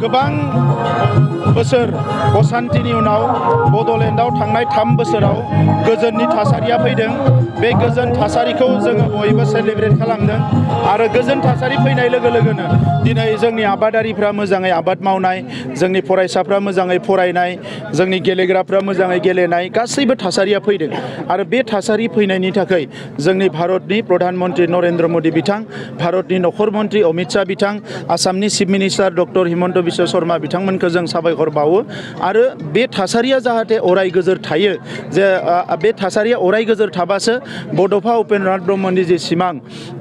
गोबां बोसोर असान्तिनि उनाव बड'लेण्डआव थांनाय 3 बोसोराव गोजोननि थासारिया फैदों। बे गोजोन थासारिखौ जोङो बयबो सेलेब्रेट खालामदों आरो गोजोन थासारि फैनाय लोगो लोगोनो दिनै जोंनि आबादारिफ्रा मोजाङै आबाद मावनाय, जोंनि फरायसाफ्रा मोजाङै फरायनाय, जोंनि गेलेग्राफ्रा मोजाङै गेलेनाय गासैबो थासारिया फैदों आरो बे थासारि फैनायनि थाखाय जोंनि भारतनि प्रधान मन्त्रि नरेन्द्र मोदी बिथां, भारतनि नखर मन्त्रि अमित शाह बिथां, आसामनि chief minister doctor Himanta Biswa Sharma बिथांमोनखौ जों साबायखर बावो आरो बे थासारिया जाहाथे अराय गोजोर थायो, जे बे थासारिया अराय गोजोर थाबासो बड'फा उपेन्द्रनाथ ब्रह्मनि जे सिमां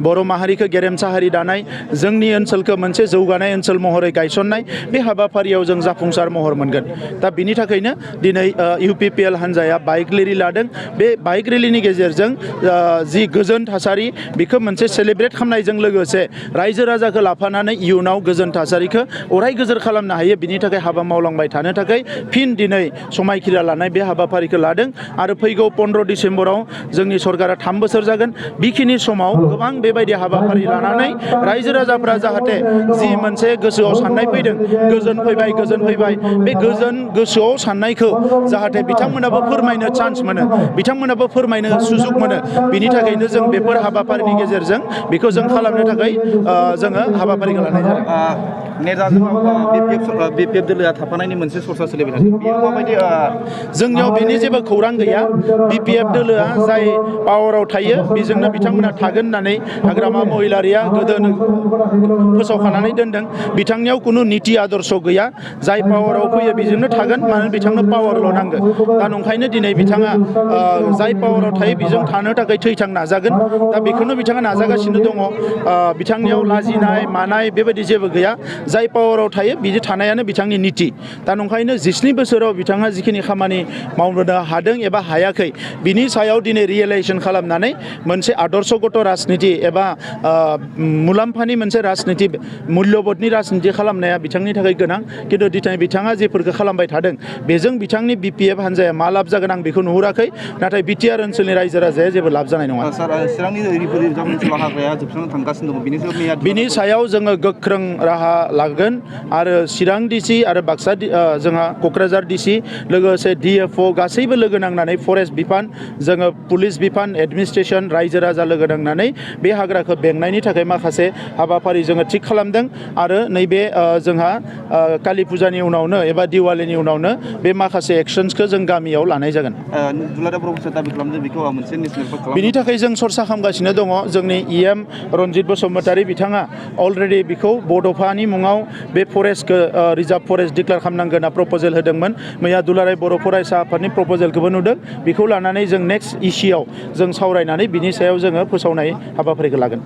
बर' माहारिखौ गेरेमसा हारि दानाय, जोंनि ओनसोलखौ मोनसे जौगानाय ओनसोल महरै गायसननाय, बे हाबाफारियाव जों जाफुंसार महर मोनगोन। दा बिनि थाखायनो दिनै UPPL हान्जाया बाइक रेलि लादों। बे बाइक रेलिनि गेजेरजों जि गोजोन थासारि बेखौ मोनसे सेलेब्रेट खालामनायजों लोगोसे रायजो राजाखौ लाफानानै इयुनाव गोजोन थासारिखौ अराय गोजोर खालामनो हायो, बिनि थाखाय हाबा मावलांबाय थानो थाखाय फिन दिनै समायखिरा लानाय बे हाबाफारिखौ लादों आरो फैगौ 15 डिसेम्बराव जोंनि सरकारा 3 बोसोर जागोन। बेखिनि समाव गोबां बेबायदि हाबाफारि लानानै रायजो राजाफ्रा जाहाथे जि मोनसे गोसोआव साननाय फैदों, गोजोन फैबाय, बे गोजोन गोसोआव साननायखौ जाहाथे बिथांमोनाबो फोरमायनो चान्स मोनो, बिथांमोनाबो फोरमायनो सुजुग मोनो। बिनि थाखायनो जों बेफोर हाबाफारिनि गेजेरजों बेखौ जों खालामनो थाखाय जोङो हाबाफारिखौ लानाय जादों। BPF दोलोआ थाफानायनि मोनसे सरसा सोलिबाय थादों, बेयो माबायदि? जोंनियाव बेनि जेबो खौरां गैया। BPF दोलोआ जाय पावाराव थायो बेजोंनो बिथांमोना थागोन होननानै हाग्रामा महिलारिया गोदोनो फोसावखानानै दोनदों। बिथांनियाव खुनु निति आदर्श गैया। जाय पावाराव फैयो बेजोंनो थागोन, मानो बिथांनो पावारल' नांगोन। दा नंखायनो दिनै बिथाङा जाय पावाराव थायो बेजों थानो थाखाय थैथां नाजागोन। दा बेखौनो बिथाङा नाजागासिनो दङ। बिथांनियाव लाजिनाय मानाय बेबायदि जेबो गैया। जाय पावाराव थायो बिदि थानायानो बिथांनि निति। दा नंखायनो 27 बोसोराव बिथाङा जिखिनि खामानि मावनो हादों एबा हायाखै, बिनि सायाव दिनै रियेलाइजेसन खालामनानै मोनसे आदर्शगत राजनिति एबा मुलाम्फानि मोनसे राजनिति, मुल्यबोधनि राजनिति खालामनाया बिथांनि थाखाय गोनां। खिन्थु दिनै बिथाङा जेफोरखौ खालामबाय थादों बेजों बिथांनि BPF हान्जाया मा लाब जागोन आं बेखौ नुहुराखै। नाथाय BTR ओनसोलनि रायजो राजाया जेबो लाब जानाय नङा। बिनि सायाव जोङो गोख्रों राहा लागोन आरो चिरां DC आरो बाक्सा जोंहा क'क्राझार DC लोगोसे DFO गासैबो लोगो नांनानै फरेस्ट बिफान, जोङो पुलिस बिफान, एडमिनिस्ट्रेसन, रायजो राजा लोगो नांनानै बे हाग्राखौ बेंनायनि थाखाय माखासे हाबाफारि जोङो थिग खालामदों आरो नैबे जोंहा कालि फुजानि उनावनो एबा दिवालीनि उनावनो बे माखासे एक्सन्सखौ जों गामियाव लानाय जागोन। बिनि थाखाय जों सरसा खालामगासिनो दङ। जोंनि EM रनजित बसुमतारी बिथाङा अलरेडि बेखौ बड'फानि मुङाव बे फरेस्टखौ रिजार्भ फरेस्ट डिक्लेयार खालामनांगोन होनना प्रप'जेल होदोंमोन। मैया दुलाराय बर' फरायसा आफादनि प्रप'जेलखौबो नुदों। बेखौ लानानै जों नेक्स्ट इसिआव जों सावरायनानै बिनि सायाव जोङो फोसावनाय हाबाफारिखौ लागोन।